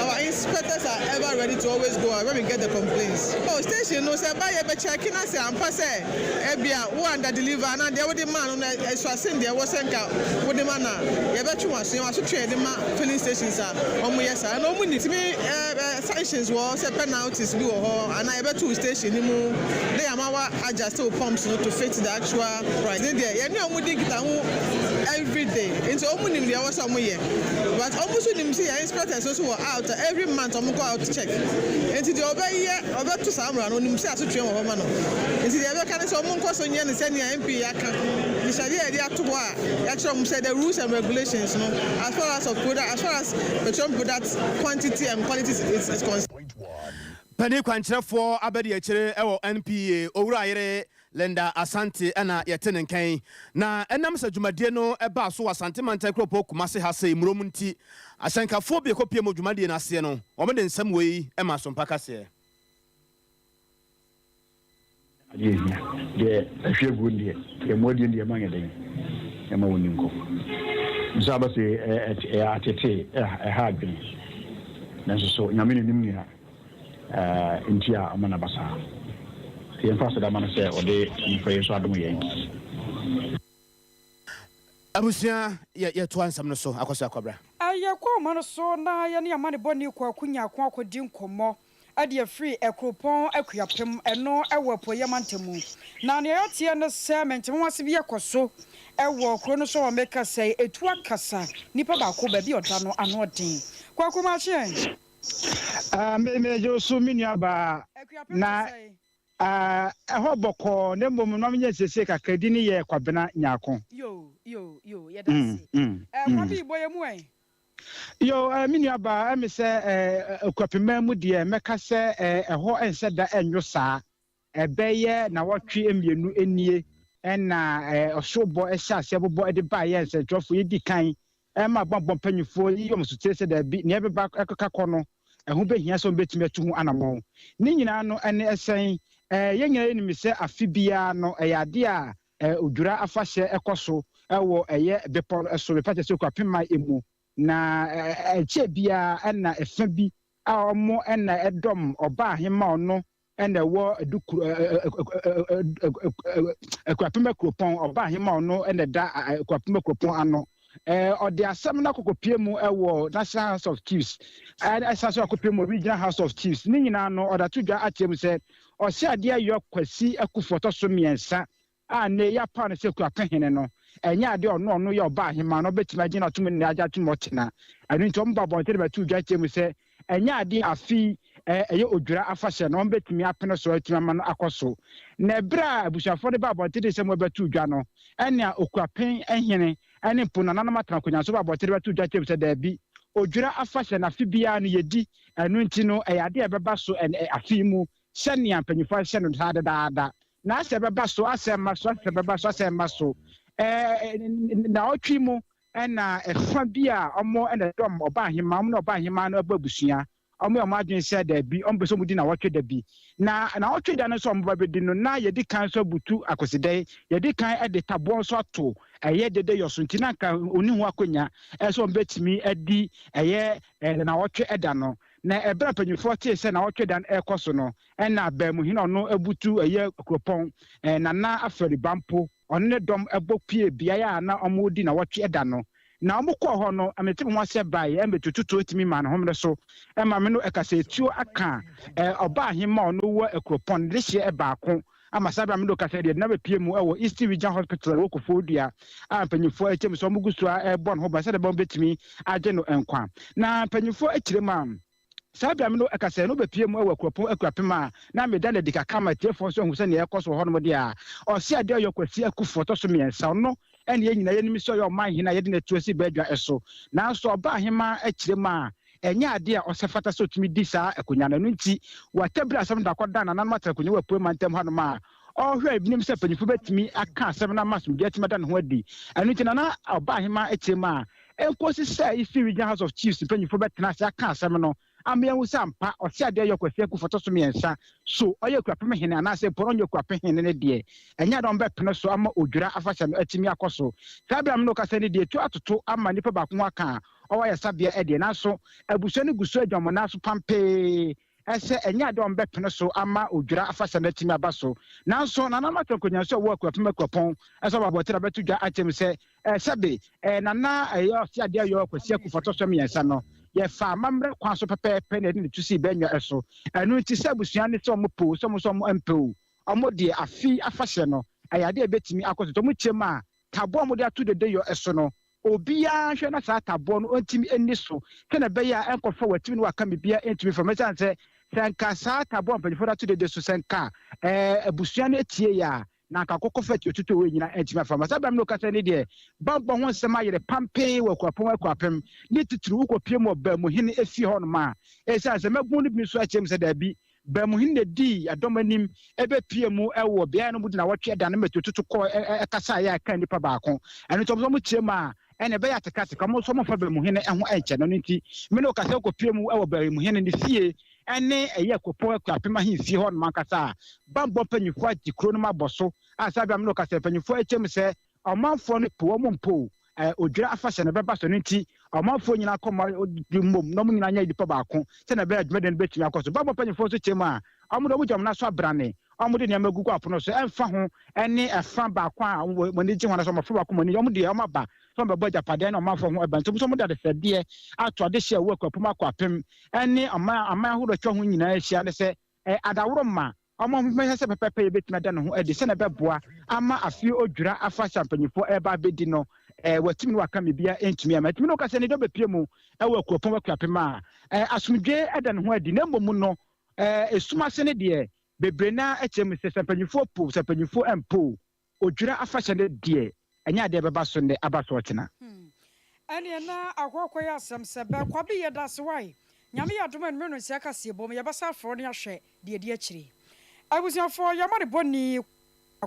Our inspectors are ever ready to always go out when we get the complaints. Oh, station no, sɛ ɛba yɛ bɛ check na sɛ ampa sɛ ebia wo under deliver na deɛ wode ma no no ɛso asen deɛ ɛwɔ sɛ nka wode ma na yɛbɛtwe wɔn aso. Yɛn aso twe yɛde ma filling stations a wɔn yɛ saa na wɔn ni tumi ɛɛ ɛɛ sanctions wɔ hɔ, sɛ penalties bi wɔ hɔ anaa yɛbɛto station ni mu na yɛama wa adjust wo pumps no to fit the actual price. Ne deɛ, yɛne wɔn di nkitaho every day, nti wɔn nim deɛ ɛwɔ sɛ wɔn yɛ, but wɔn nso nim sɛ yɛn inspectors nso wɔ out every month, wɔn kɔ out check. Nti deɛ ɔbɛyɛ ɔbɛto saa mmara no, onim sɛ asotwe wɔ hɔ ma no. Nti deɛ ɛbɛka ne sɛ wɔn nkɔ so nyɛ ne sɛnea NPA aka nhyehyɛdeɛ a yɛde ato hɔ a yɛakyerɛ wɔn sɛ the rules and regulations no as far as petroleum product quantity and quality is concerned. Panin kwankyerɛfoɔ abɛdi akyire wɔ NPA, Owura Yere Linda Asante, ɛna yɛte ne nkan. Na ɛnam sɛ dwumadie no ɛbaa so wɔ Asante mantan kuropɔn Kumase ha sɛ mmurom nti, ahyɛnkafoɔ bi ɛkɔpie mu dwumadie no aseɛ no, wɔn de nsɛm wei ɛma Asompa kaseɛ. Adeɛ hia deɛ ɛhwɛ gu deɛ deɛ mo adie deɛ ma nyɛ den ɛma wɔn ni nkɔ nso aba sɛ ɛyɛ atete, ɛha adwene, nanso so Nyame ne nim nea nti a ɔma naba saa. Yɛmfa aseda ma no sɛ ɔde mmɔfra yi nso adom yɛn. Abusua, yɛtoa nsɛm no so akɔ so akɔbra. Ɛyɛ kɔ ɔma no so na yɛne amanebɔne Kwaku Nyako akɔdi nkɔmmɔ ɛde afiri Ɛkuropɔn Akuapem, ɛno ɛwɔ Apueeɛ mantam. Na nea yɛteɛ ne sɛ mentemaho ase bi ɛkɔ so ɛwɔ kuro no so a meka sɛ ɛtu akasa nipa baako baabi a ɔda no ano ɔden. Kwaku, maakyeɛ. Megye so, me nua baa. Akuapem na te sɛ ɛhɔ bɔkɔɔ, na mmom na menyɛ nsiesie kakradi ne yɛ Kwabena Nyako. Yo yo yo, yɛda ase. Kwabi, bɔ yɛ mu ɛ. Yo, me nua baa, ɛmi sɛ Akuapema mu deɛ, mɛka sɛ ɛhɔ nsɛ da ɛnwo saa. Ɛbɛyɛ na wɔtwe 2 nie ɛna ɔsobɔ ɛhyɛ aseɛ bobɔ ɛde baayɛ. Nsɛntwerɛfoɔ yɛdi kan ɛma bɔnbɔn mpanyinfoɔ yi wɔn so tire sɛ daabi, nea ɛbɛba ɛkeka kɔ no, ɛho bɛhia sɛ wɔbɛtumi atu ho anammɔn. Ne nyinaa no ɛne ɛsɛn yɛn nyinaa yɛnim sɛ afe biara no ɛyɛ adeɛ a Odwira afahyɛ ɛkɔ so ɛwɔ ɛyɛ bepɔ no ɛso bepɔ kyerɛ sɛ Okuapema emu. Na ɛkyɛ biara ɛna ɛfa bi a wɔn ɛna ɛdɔm ɔbaa ahema, ɔno ɛna ɛwɔ Adukuro Akuapema kuropɔn, ɔbaa ahema ɔno ɛna ɛda Akuapema kuropɔn ano. Ɔde asɛm no akɔkɔpie mu ɛwɔ National House of Chiefs, ɛsa so akɔpie mu Regional House of Chiefs. Ne nyinaa no ɔda to dwa akyerɛ mu sɛ ɔhyɛ adeɛ yɔ Kwasi Akufo ɔtɔ so mmiɛnsa a ne yɛapa no sɛ Kuapehene no, ɛnyɛ adeɛ ɔno yɛ ɔbaa ahema no ɔbɛtumi agyina atom ne agye atom ɔtena ɛno. Nti ɔmo ba abɔnten bɛto dwa kyerɛ mu sɛ ɛnyɛ adeɛ afi ɛyɛ Odwira afahyɛ no ɔmo bɛtumi apene so atumi ama no akɔ so. Na ɛberɛ a abusuafoɔ no ba abɔnten de sɛ mo bɛto dwa no, ɛnea Okuapen hene ɛne mpo nananom atena akonnwa so ba abɔnten bɛto dwa kyerɛ mu sɛ daabi, Odwira afahyɛ no afe biara no yɛdi, ɛno nti no ɛyɛ adeɛ a ɛbɛba so afe mu sɛnea mpanyinfoɔ ahyɛ no saa dedaada. Na asɛ bɛba so, asɛ mma so, asɛ bɛba so, asɛ mma so. Na ɔtwe mu ɛna ɛfa bi a ɔmo ɛna dɔm ɔba ahema, ɔmo na ɔba ahema no ɛbɔ abusua, ɔmo yɛ ɔmo adwene sɛ daabi, ɔmo pɛ sɛ ɔmo di nawɔtwe da bi. Na nawɔtwe da no nso ɔmo ba bɛdi no, na yɛdi kan nso abutu akosidɛn, yɛdi kan ɛde taboɔ nso ato ɛyɛ dede yɔ so, nti na nka oni ho akonnwa ɛsɛ ɔmo bɛtumi adi ɛyɛ nawɔtwe ɛda no. Na ɛberɛ a mpanyinfoɔ tee sɛ nawɔtwe da no ɛrekɔ so no, ɛna Baamuhene a ɔno abutu ɛyɛ kuropɔn, Nana Afari Bampo, ɔne ne dɔm bɔ puee beaeɛ a na wɔredi nawɔtwe da no. Na wɔkɔɔ hɔ no, mete me ho ase baeɛ, ɛmɛtututuo tumi maa ne homene so ma me no ɛkasaatuo aka ɔbaa ahemmaa a ɔno wɔ kuropɔn no dehyeɛ baako ama saa berɛ a me ne wo kasa yi deɛ na bɛpue mu wɔ Eastern Region Hospital a ɛwɔ Koforidua a mpanyinfoɔ akyɛ mu sɛ wɔn gu so a ɛrebɔ ne ho ban sɛdeɛ ɛbɛyɛ wɔbɛtumi agye no nkwa. Na mpanyinfoɔ akyerɛ mu a saa berɛ a me ne wo kasa yi no wobɛpue mu wɔ kuropɔn Akuapem a na meda no adi kakra ma atiefoɔ nso ahu sɛ nea ɛrekɔ so wɔ hɔnom deɛ a ɔse adeɛ ɔyɛ Kwasi Akuffo ɔtɔ so mmiɛnsa ɔno ɛne yɛn nyinaa yɛnim sɛ ɔyɛ ɔman hene a yɛde no atu asi badwa so nanso ɔbaa ahemaa akyerɛ mu a Ɛnyɛ ade a ɔsɛ fata sɛ otumi di saa akonnwa no. Ɛno nti, wɔatabiri asɛm no de akɔdan nananom atena akonnwa wɔ Apuei Mantam hanom a ɔrehwɛ ebinom sɛ mpanyimfo betumi aka asɛm no ama asomdwoe atumi ada ne ho adi. Ɛno nti, Nana Ɔbaahemaa kyerɛ mu a enkosi sɛ Eastern Region House of Chiefs mpanyimfo bɛtena ase aka asɛm no ama yɛahu sɛ ampa ɔse adeɛ yɛ Kwasi Akufo ɔtɔ so mmiɛnsa so ɔyɛ Akuapem hene anaasɛ mpo ɔnyɛ Akuapem hene no deɛ, ɛnyɛ ade a wɔbɛpene so ama Odwira afahyɛ no atumi akɔ so. Saa bere a me ne wo kasa yi deɛ, etu atoto ama nnipa baako ho aka a ɔwɔ ayaresabea deɛ, nanso abusua no gu so agyina wɔn nan so pampee sɛ ɛnyɛ ade a wɔbɛpene so ama odwira afahyɛ no atumi aba so. Nanso, Nana Martin Konyanso a ɔwɔ Akuapem Akuapɔn nso aba abɔnten abɛto dwa akyerɛ mu sɛ, Sɛbe, Nana ɛyɛ ɔse adeɛ ayɔ Kwasi Akufo ɔtɔ so mmiɛnsa no, yɛfaa amammerɛ kwan so pɛpɛɛpɛ na yɛde no tu sii Bɛnwa so. Ɛno nti, sɛ abusua no sɛ wɔpɛ o, sɛ wɔn nso wɔmpɛ o, wɔn deɛ afe afahyɛ no, ɛyɛ ade a ɛbɛtumi akɔ so. Nti wɔkyerɛ mu a, taboa a wɔde ato dedeyɔ so no, Obiara nhwɛ na saa taboɔ no ɔntumi nni so sɛdeɛ ɛbɛyɛ a ɛnkɔfa watumi ne waka biribiara ntumi mfa mu. Ɛsiane sɛ, sɛ anka saa taboɔ a mpanyinfoɔ de ato dede so, sɛ anka ɛɛ abusua no atieeɛ a, na anka akokɔfa atuotutuo wei nyinaa antumi afa mu. Saa berɛ a me ne wo kasa yi deɛ, bammɔ ho nsɛm ayere pampee wɔ Akuapɔn Akuapem, ne titiriw wokɔpue mu wɔ Baamuhene efie hɔnom a, ɛsiane sɛ mmabunu no bi nso akyerɛ mu sɛ daabi, Baamuhene na edii ɛdɔm anim bɛpuee mu wɔ beaeɛ no mu de nnawɔtwe da no ma tuotutu kɔɔ kasaeɛ a ɛkaa nnipa baako. Ɛno nti wɔn nso wɔkyerɛ mu a, ɛnna ɛbɛyɛ atekateka. Wɔn nso wɔmfa Baamuhene ho nkyɛ no. Ɛno nti me ne wo kasa wokɔpue mu wɔ Baamuhene ne fie ne ɛyɛ Kuropɔn Akuapem ahemfie hɔnom ankasa a, bammɔ mpanimfoɔ agye kuro no mu abɔ so a saa berɛ a me ne wo kasa yi mpanimfoɔ akyɛ mu sɛ Ɔmanfoɔ no po wɔn mpo o, ɛɛ, odwira afahyɛ no bɛba so. Ɛno nti, ɔmanfoɔ nyinaa kɔ ma wɔdwiri mmom na wɔn nyinaa nyɛ nnipa baako sɛdeɛ ɛbɛyɛ a dwumadie no bɛtumi akɔ so. Bammɔ mpanimfoɔ nso kyerɛ mu a, wɔn deɛ wɔgya wɔn nan so abrane, wɔde nneɛma gugu apono so, ɛmfa ho ne ɛfa baako a wɔn ani gye ho anaasɛ wɔn afa baako wɔn ani, wɔn deɛ wɔaba sɛ wɔbɛbɔ agyapadeɛ ne ɔmanfoɔ ho ban. Nti wɔn nso wɔde adesrɛdeɛ ato adehyeɛ a ɛwɔ Akuapem Akuapem ne ɔman aman ahodoɔ atwa ho nyinaa ahyia ne sɛ, ɛyɛ adaworoma Wɔn sɛ pɛpɛɛpɛ yebetumi ada ne ho adi sɛnea ɛbɛboa ama afe odwira afahyɛ a mpanyimfo reba abedi no, wɔatumi ne wɔaka biribiara ntumi amma. Etumi ne wo ka sɛ ne dɔ bepue mu wɔ akuropɔn akuapem a asomdwoe da ne ho adi, na mmom no, esum ase no deɛ, bebree no ara kyerɛ mu sɛ, sɛ mpanyimfo po, sɛ mpanyimfo mpo, Odwira afahyɛ no deɛ, ɛnyɛ adeɛ ɛbɛba so nnɛ, aba so ɔkyena. Hmm ɛneɛ na akɔ akɔyɛ asɛm sɛ bɛ Kwabi yɛdase wai Nyame yɛ adom a anwummerɛ no nsia kaseɛ bom yɛbɛsan afrɛ wo ne ahwɛ deɛ ɛdi akyire Abusuafoɔ yɛama ne bɔne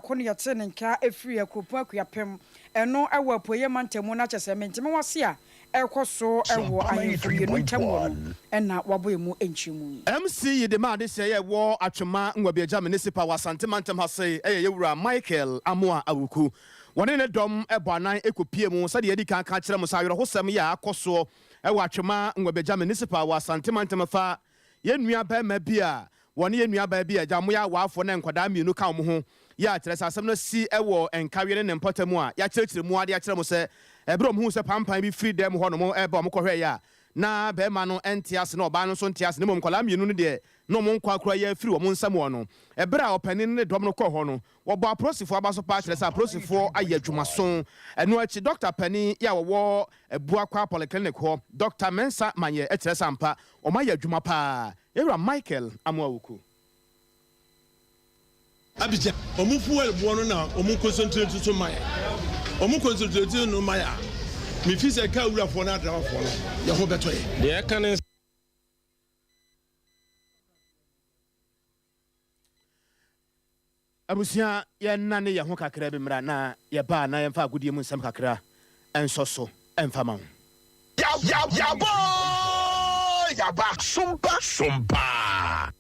ko no yɛtee ne nka firii Akuropɔn Akuapem ɛno ɛwɔ Apueeɛ mantam mu na kyɛsɛ mentemehoase a ɛrekɔ so wɔ ahemfo mmienu ntam wɔ no na wabɔ emu nkyerɛmu yi. MC yi de ma adesɛe a ɛwɔ Atwema Nwabiagya Municipal wɔ Asante mantam ha sei yɛ Yɛwura Michael Amoah Awuku. Wɔne ne dɔm bɔ anan kɔpie mu sɛdeɛ yɛadi kan aka akyerɛ mo sɛ awerɛhosɛm yi a akɔ soɔ wɔ Atwema Nwabiagya Municipal wɔ Asante mantam fa yɛn nua barima bi a Wɔne yɛn nuabaa bi a agya wɔyɛ awaafo na nkwadaa mmienu ka wɔn ho yɛ a, kyerɛ sɛ asɛm no asi wɔ Nkawie ne ne mpɔtam a yɛakyerɛkyerɛ mu ara de akyerɛ mo sɛ bere a wɔhuu sɛ pampan bi firi dan mu hɔnom reba a wɔkɔhwɛe a na barima no nte ase na ɔbaa no nso nte ase na mmom nkwadaa mmienu no deɛ na wɔn nkwa koraa yi afiri wɔn nsam wɔ no. Bere a ɔpanin no ne dɔm no kɔɔ hɔ no, wɔbɔɔ apolisifoɔ aba so paa kyerɛ sɛ apolisifoɔ ayɛ adwumaso. Ɛno akyi, dɔkta panin yi a wɔwɔ Abuakwa Polyclinic hɔ, Dɔkta Mensah Manyɛ kyerɛ sɛ ampa wɔayɛ adwuma paa. Yɛwura Michael Amoawuku. Abidjan, Ɔmo fuel boɔ no na ɔmo concentrate so ma yɛ. Ɔmo concentrate no ma yɛ a, me fi sɛ car wurafoɔ ne adrawafoɔ no yɛ ho bɛtɔ yɛ. Deɛ ɛka ne. Abusua, yɛnnane yɛn ho kakra bi mmra na yɛba a na yɛmfa agodie mu nsɛm kakra nsɔ so mfa ma wo. Yaba oo yaba sompa sompa.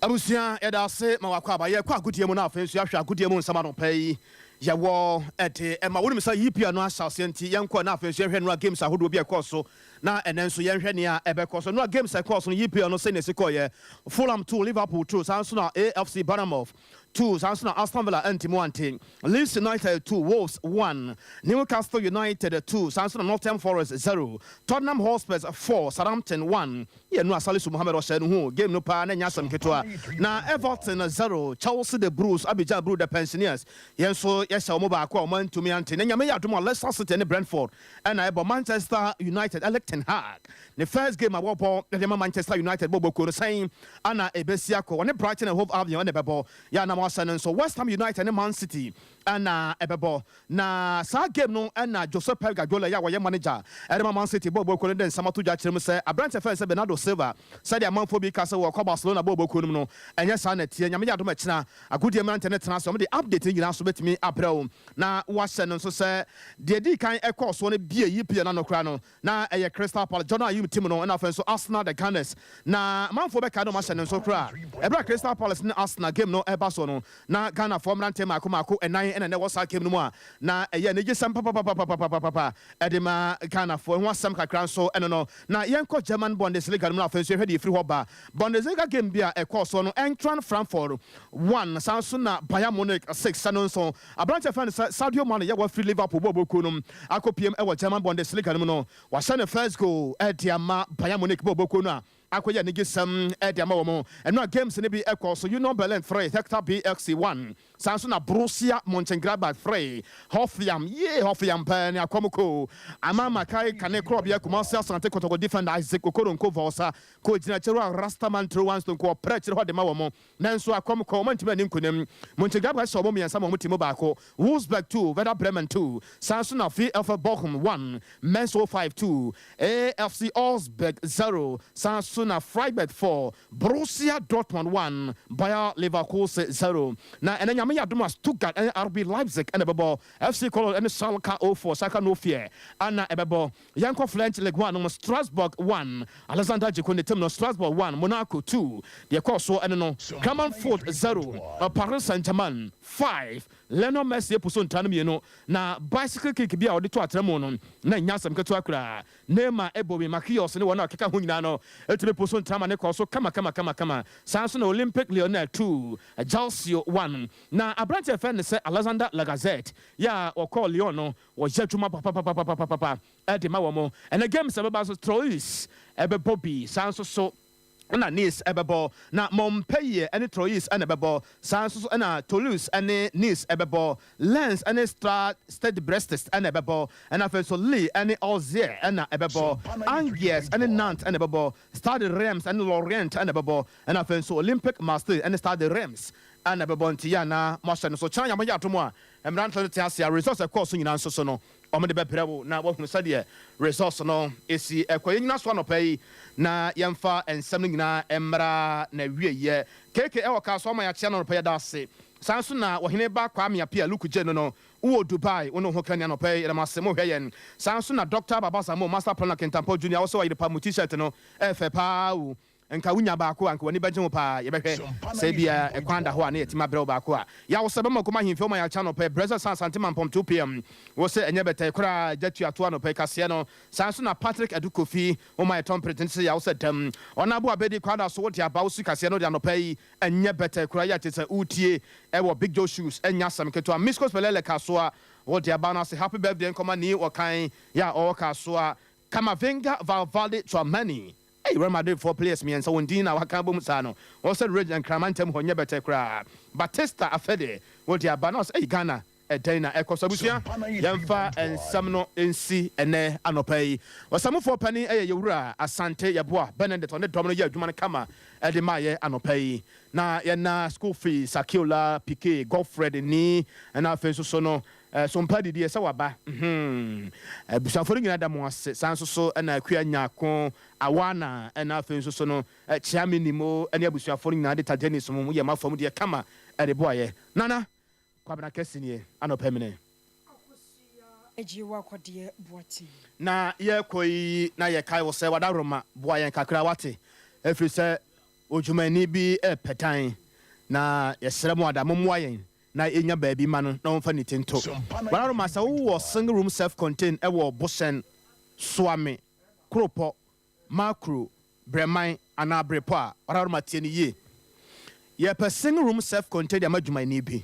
Abusua, yɛda ase ma w'akwaaba. Yɛrekɔ agodie mu na afei nso yɛahwɛ agodie mu nsɛm anɔpa yi. yɛwɔ ɛde ɛma wonim sɛ EPL no ahyɛ aseɛ nti yɛnkɔ na afei nso yɛhwɛ nnora games ahodoɔ bi a ɛkɔɔ so na ɛnɛ nso yɛnhwɛ nea ɛbɛkɔ so. Nnora games a ɛkɔɔ so no EPL no sɛnea ɛsi kɔɔyɛ Fulham 2 Liverpool 2 saa nso na AFC Bournemouth 2 saa nso na Aston Villa anti mu ante Leeds United 2 Wolves 1 Newcastle United 2 saa nso na Nottingham Forest 0 Tottenham Hotspurs 4 Southampton 1 yɛ no Salisu Mohammed ɔhyɛ no ho game no paa na ɛnyɛ asɛm ketewa na Everton 0 Chelsea the Blues Abidjan Blue the Pensioners yɛn nso yɛhyɛ wɔn baako a wɔn antumi ante na Nyame yɛ adom a Leicester City ne Brentford ɛna ɛbɔ Manchester United Erik ten Hag ne first game a wɔbɔ ɛde ma Manchester United bɔ bɔkuo no sɛn ana ɛbɛsi akɔ wɔne Brighton and Hove Albion ɛna ɛbɛbɔ yɛ anam ahyɛ no nso West Ham United ne Man City ɛna ɛbɛbɔ na saa game no ɛna Joseph Pep Guardiola yɛ a wɔyɛ manager ɛde ma Man City bɔ bɔkuo no de nsɛm ato dwa kyerɛ mu sɛ aberante fɛn sɛ Bernardo Silva sɛdeɛ amanfoɔ bi ka sɛ wɔkɔ Barcelona bɔ bɔkuo no mu no ɛnyɛ saa na ɛteɛ. Nyame yɛ adom ɛkyena agodie mmerante ne tena ase wɔde update no nyinaa so bɛtumi abrɛ wo na wahyɛ no nso sɛ deɛ di kan ɛkɔɔ soɔ no bie EPL no ano koraa no na ɛyɛ Crystal Palace Jordan Ayew team no ɛna afei nso Arsenal the Gunners na amanfoɔ bɛka no ɔmahyɛ no nso koraa ɛberɛ a Crystal Palace ne Arsenal game no ɛba so no na Ghanafoɔ mmeranteɛ mmaako mmaako ɛnan ɛna ɛwɔ saa game no mu a na ɛyɛ anigyesɛm papapapapapapa ɛde ma Ghanafoɔ ho asɛm kakra nso ɛno no. Na yɛnkɔ German Bundesliga no mu na afei nso yɛhwɛ deɛ ɛfiri hɔ ba. Bundesliga game bi a ɛkɔɔ so no Eintracht Frankfurt 1 saa nso na Bayern Munich 6 sɛ no nso aberanteɛ fɛn no sɛ Sadio Mane yɛ wafiri Liverpool bɔ bɔkuo no akɔpiem ɛwɔ German Bundesliga no mu no wahyɛ ne first goal ɛde ama Bayern Munich bɔ bɔkuo no a akɔyɛ anigyesɛm ɛde ama wɔn. Ɛno a games no bi ɛkɔ so Union Berlin 3 Hertha BSC 1 saa nso na Borussia Mönchengladbach 3 Hoffenheim yie Hoffenheim pɛɛ ne akɔmko ama makae kane korɔbea Kumasi Asante Kotoko defender Isaac Okoronkwo Vosa kɔ gyina kyerɛ a Rastaman Tro One Stone kɔ ɔprɛ kyerɛ hɔ de ma wɔn nanso akɔmkɔ wɔn ntumi ani nkonim. Mönchengladbach hyɛ wɔn mmiɛnsa ma wɔn ti mu baako. Wolfsburg 2 Werder Bremen 2 saa nso na VfL Bochum 1 Mainz 05 2 AFC Augsburg 0 saa nso na Freiburg 4 Borussia Dortmund 1 Bayer Leverkusen 0 na ɛnɛ Nyame yɛ adom a Stuttgart ɛne RB Leipzig ɛna ɛbɛbɔ FC Cologne ɛne Schalke 04 Schalke no fear ana ɛbɛbɔ. Yɛnkɔ French Ligue 1 no Strasbourg 1 Alexander Djiku ne team no Strasbourg 1 Monaco 2 deɛ ɛkɔɔ so ɛne no Clermont Foot 0 Paris Saint-Germain 5 Lionel Messi epu so ntra no mmienu na bicycle kick bi a ɔde to atena mu no na nya asɛm ketewa koraa. Neymar Ebomi Marquinhos ne wɔn a ɔkeka ho nyinaa no etumi pu so ntra ma ne kɔɔ so kama kama kama kama. Saa nso na Olympique Lyonnais 2 Ajaccio 1 na aberanteɛ fɛn ne sɛ Alexander Lacazette yɛ a wɔkɔɔ Lyon no wɔyɛ adwuma papapapapapapa ɛde ma wɔn. Ɛnɛ games ɛbɛba nso Troyes ɛbɛbɔ bi saa nso so ɛna Nice ɛbɛbɔ na Montpellier ɛne Troyes ɛna ɛbɛbɔ saa nso so ɛna Toulouse ɛne Nice ɛbɛbɔ Lens ɛne Stade Brest ɛna ɛbɛbɔ ɛna afei nso Lille ɛne Auxerre ɛna ɛbɛbɔ Angers ɛne Nantes ɛna ɛbɛbɔ Stade Reims ɛne Lorient ɛna ɛbɛbɔ ɛna afei nso Olympique Marseille ɛne Stade Reims ɛna ɛbɛbɔ nti yɛ ana mo ahyɛ no so kyɛn yamma yɛ atom a mmeranteɛ no te ase a results ɛkɔɔ so nyinaa nso so no wɔn de bɛbrɛ wo na wɔahunu sɛdeɛ results no esi ɛkɔ. Yɛn nyinaa so anɔpa yi na yɛmfa nsɛm no nyinaa mmra na wie yɛ keke ɛwɔ kaa so ama yɛakyea no anɔpa yɛda ase. Saa nso na wɔhene ba Kwame Apia Luku gye no no wowɔ Dubai wo ne ho kani anɔpa yi yɛdam ase mohwɛ yɛn. Saa nso na Dr Baba Samo Master Planner Kintampo Junior wo sɛ wɔyere pa mu T-shirt no ɛfɛ paa o nka wonya baako a nka w'ani bɛgye ho paa. Yɛbɛhwɛ sɛ bia ɛkwan da hɔ a ne yɛtumi abrɛ wo baako a yɛawo sɛ bɛma kɔma ahemfie woma yɛakyɛ anɔpɛ brɛsɛ sa Asante Mampɔm 2 p.m. wo sɛ ɛnyɛ bɛtɛe koraa gya tuato anɔpɛ kaseɛ no. Saa nso na Patrick Adu Kofi woma yɛtɔn preten sɛ yɛawo sɛ dɛm ɔnabo abɛdi kwada so wode aba wo si kaseɛ no de anɔpɛ yi ɛnyɛ bɛtɛe koraa yɛ sɛ wotie ɛwɔ Big Joe Shoes ɛnyɛ asɛm ketewa Miscos Pelele Kasoa wode aba no ase happy birthday nkɔma ni wɔkan yɛ a ɔwɔ Kasoa Camavinga Valverde Tchouameni. Hey, Real Madrid four players mmiɛnsa wɔn din na waka bom saa no wɔsɛ region Nkraman ntam hɔ nyɛ bɛtɛ koraa. Batista Afɛde wɔde aba na ɔsɛ ɛyi Ghana ɛdɛn na ɛkɔ so abusua yɛmfa nsɛm no nsi ɛnɛ anɔpa yi. Ɔsamufoɔ panin ɛyɛ yɛwura Asante Yɛboa Benedict ɔne dɔm no yɛ adwuma no kama ɛde ma yɛ anɔpa yi na yɛna school fees Akiola Pike Godfred ni ɛna afei nso so no sompa didi ɛsɛ waba abusuafoɔ no nyinaa da mo ase. Saa nso so ɛna Akua Nyako Awana ɛna afei nso so no Kyiame Nimo ɛne abusuafoɔ no nyinaa de tagyanis mu yɛ ma fam deɛ kama ɛde boayɛ. Nana Kwabena Kɛse nie anɔpa mene. Agye wakɔdeɛ Boaten. Na yɛkɔ yi na yɛkae wɔ sɛ wadaroma boa yɛn kakra wate ɛfiri sɛ odwumani bi ɛpɛ dan na yɛsrɛ mu ada mommoa yɛn. na yɛnya baabi ma no na ɔmfa ne ti nto. Bararoma, sɛ wowɔ single room self contained ɛwɔ Bohyɛn, Soame, Koropɔ, Makuro, Brɛman anaa Brepɔ a, Bararoma tie no yie. Yɛpɛ single room self contained ama dwumayɛni bi.